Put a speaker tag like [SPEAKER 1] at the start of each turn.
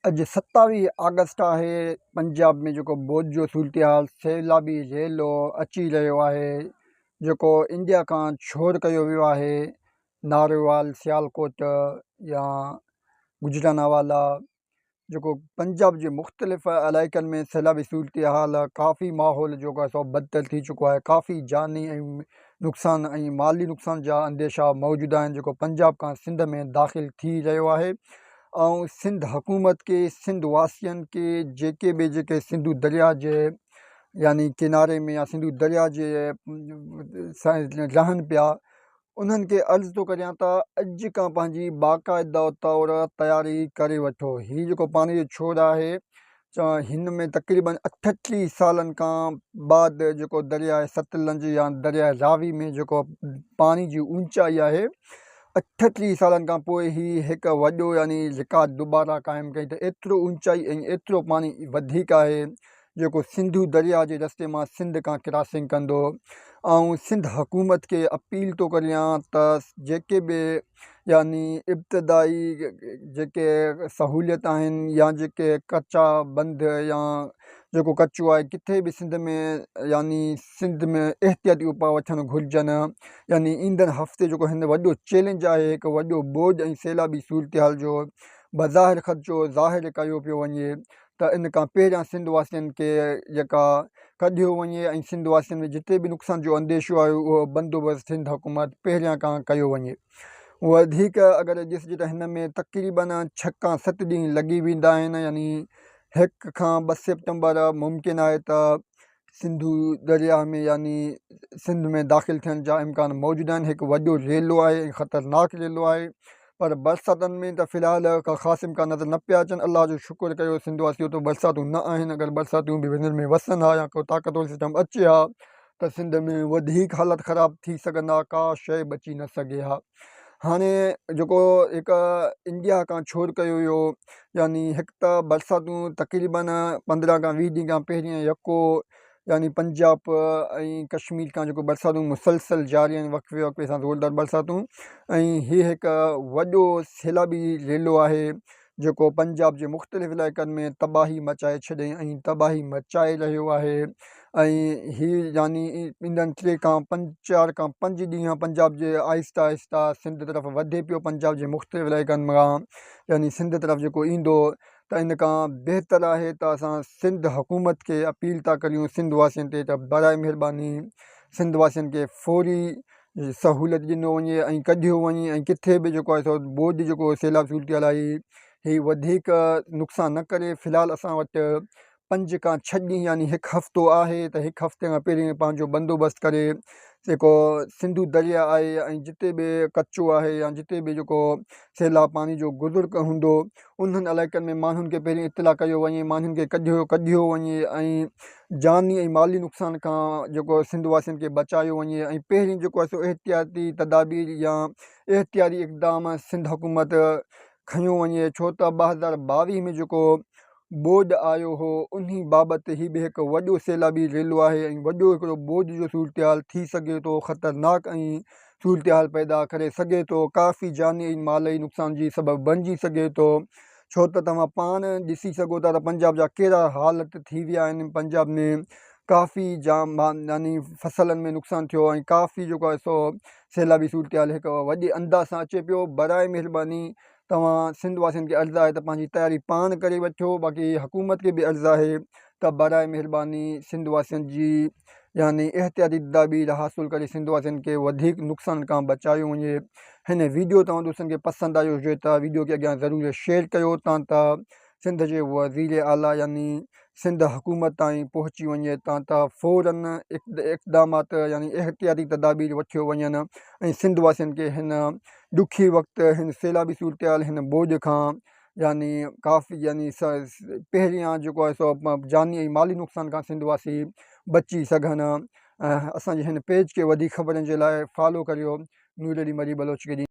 [SPEAKER 1] اڄ 27 آگسٽ آهي، پنجاب ۾ جيڪو ٻوڏ جو صورتحال سيلابي ريلو اچي رهيو آهي، جيڪو انڊيا کان ڇوڙ ڪيو ويو آهي، نارووال، سيالڪوٽ يا گجرانوالا جيڪو پنجاب جي مختلف علائقن ۾ سيلابي صورتحال ڪافي ماحول جيڪو آهي سو بدتر ٿي چڪو آهي، ڪافي جاني ۽ نقصان ۽ مالي نقصان جا انديشا موجود آهن، جيڪو پنجاب کان سنڌ ۾ داخل ٿي رهيو آهي. آئون سنڌ حڪومت کي سنڌ واسين کي جيڪي به جيڪي سنڌو درياء جي يعني ڪناري ۾ يا سنڌو درياء جي رهن پيا انهن کي عرض ٿو ڪريان ته اڄ کان پنهنجي باقاعده طور تياري ڪري وٺو هي جيڪو پاڻي جو ڇوڙ آهي هن ۾ تقريبن 38 سالن کان بعد جيڪو درياء ستلنج يا درياء راوي ۾ جيڪو پاڻي جي اونچائي آهي 38 سالن کان پوء هي هڪ وڏو يعني رڪارڊ دوباره قائم ڪئي ته ايترو اونچائي ۽ ايترو پاڻي وڌيڪ آهي جيڪو سنڌو درياء جي رستي مان سنڌ کان ڪراسنگ ڪندو. آئون سنڌ حڪومت کي اپيل ٿو ڪريان ته جيڪي به يعني ابتدائي جيڪي سهوليت آهن يا جيڪي ڪچا بند يا جيڪو ڪچو آهي ڪٿي به سنڌ ۾ يعني سنڌ ۾ احتياطي اپاء وٺڻ گهرجن يعني ايندڙ هفتي جيڪو هن وڏو چئلينج آهي هڪ وڏو ٻوڏ ۽ سيلابي صورتحال جو بظاهر خدشو ظاهر ڪيو پيو وڃي ته ان کان پهريان سنڌ واسين کي جيڪا ڪڍيو وڃي ۽ سنڌ واسين ۾ جتي به نقصان جو انديشو آهي اهو بندوبست سنڌ حڪومت پهريان کان ڪيو وڃي. وڌيڪ اگر ڏسجي ته هن ۾ تقريبن 6 کان 7 ڏينهن لڳي ويندا آهن يعني 1 کان 2 سيپٽمبر ممڪن آهي ته سنڌو درياهه ۾ يعني سنڌ ۾ داخل ٿيڻ جا امڪان موجود آهن. هڪ وڏو ريلو آهي ۽ خطرناڪ ريلو آهي پر برساتن ۾ ته في الحال ڪا خاص امڪان نظر نه پيا اچن. الله جو شڪر ڪيو سنڌ واسيو ته برساتون نه آهن، اگر برساتون به وندر ۾ وسن ها يا ڪو طاقتور سسٽم اچي ها ته سنڌ ۾ وڌيڪ حالت خراب ٿي سگهندا، ڪا شيء بچي نه سگهي ها. هاڻي جيڪو هڪ انڊيا کان ڇوڙ ڪيو ويو يعني هڪ ته برساتون تقريبن 15 کان 20 ڏينهن کان پهرين يڪو يعني پنجاب ۽ ڪشمير کان جيڪو برساتون مسلسل جاري آهن وقفي وقفي سان زوردار برساتون ۽ هي هڪ وڏو سيلابي ريلو آهي جيڪو پنجاب جي مختلف علائقن ۾ تباهي مچائي ڇڏي ۽ تباهي مچائي رهيو آهي ۽ هي يعني ايندڙ 3 کان 5 4 کان 5 ڏينهن پنجاب جي آهستي آهستي سنڌ طرف وڌي پيو پنجاب جي مختلف علائقن مان يعني سنڌ طرف جيڪو ايندو ته ان کان بهتر آهي ته اسان سنڌ حڪومت کي اپيل ٿا ڪريون سنڌ واسين تي ته برائي مهرباني سنڌ واسين کي فوري سهولت ڏنو وڃي ۽ ڪڍيو وڃي ۽ ڪٿي به جيڪو آهي سو ٻوڏ جيڪو سيلاب صورتحال آئي هي وڌيڪ نقصان نه ڪري. في الحال اسان وٽ 5 کان 6 ڏينهن يعني هڪ هفتو آهي ته هڪ هفتي کان پهرين پنهنجو بندوبست ڪري جيڪو سنڌو درياء آهي ۽ جتي به ڪچو آهي يا جتي به جيڪو سيلاب پاڻي جو گذر هوندو انهن علائقن ۾ ماڻهن کي پهرين اطلاع ڪيو وڃي، ماڻهن کي ڪڍيو وڃي ۽ جاني ۽ مالي نقصان کان جيڪو سنڌ واسين کي بچايو وڃي ۽ پهرين جيڪو آهي سو احتياطي تدابير يا احتياطي اقدام سنڌ حڪومت کنيو وڃي ڇو ته 2022 ۾ جيڪو ٻوڏ آيو هو انهي بابت هي به هڪ وڏو سيلابي ريلو آهي ۽ وڏو هڪڙو ٻوڏ جو صورتحال ٿي سگهي ٿو خطرناڪ ۽ صورتحال پيدا ڪري سگهي ٿو، ڪافي جاني ۽ مالي نقصان جي سبب بڻجي سگهي ٿو، ڇو ته توهان پاڻ ڏسي سگهو ٿا ته پنجاب جا ڪهڙا حالت ٿي ويا آهن، پنجاب ۾ ڪافي جام يعني فصلن ۾ نقصان ٿيو ۽ ڪافي جيڪو آهي سو سيلابي صورتحال هڪ وڏي انداز سان اچي پيو. برائي مهرباني توهان سنڌ واسين کي عرض آهي ته پنهنجي تياري پاڻ ڪري وٺو، باقي حڪومت کي به عرض آهي ته برائي مهرباني سنڌ واسين جي يعني احتياطي تدابير حاصل ڪري سنڌ واسين کي وڌيڪ نقصان کان بچايو وڃي. هن ويڊيو توهان دوستن کي پسند آيو هجي ته ويڊيو کي اڳيان ضرور شيئر ڪيو تان ته سنڌ جي وزير اعليٰ يعني سنڌ حڪومت تائين پهچي وڃي تان ته فورن اقدامات يعني احتياطي تدابير وٺيو وڃن ۽ سنڌ واسين کي هن ڏکي وقت هن سيلابي صورتحال هن ٻوڏ کان يعني ڪافي يعني پهريان جيڪو آهي سو جاني ۽ مالي نقصان کان سنڌ واسي بچي سگهن. اسان جي هن پيج کي وڌيڪ خبرن جي لاء فالو ڪريو. نور علي مري بلوچ کي.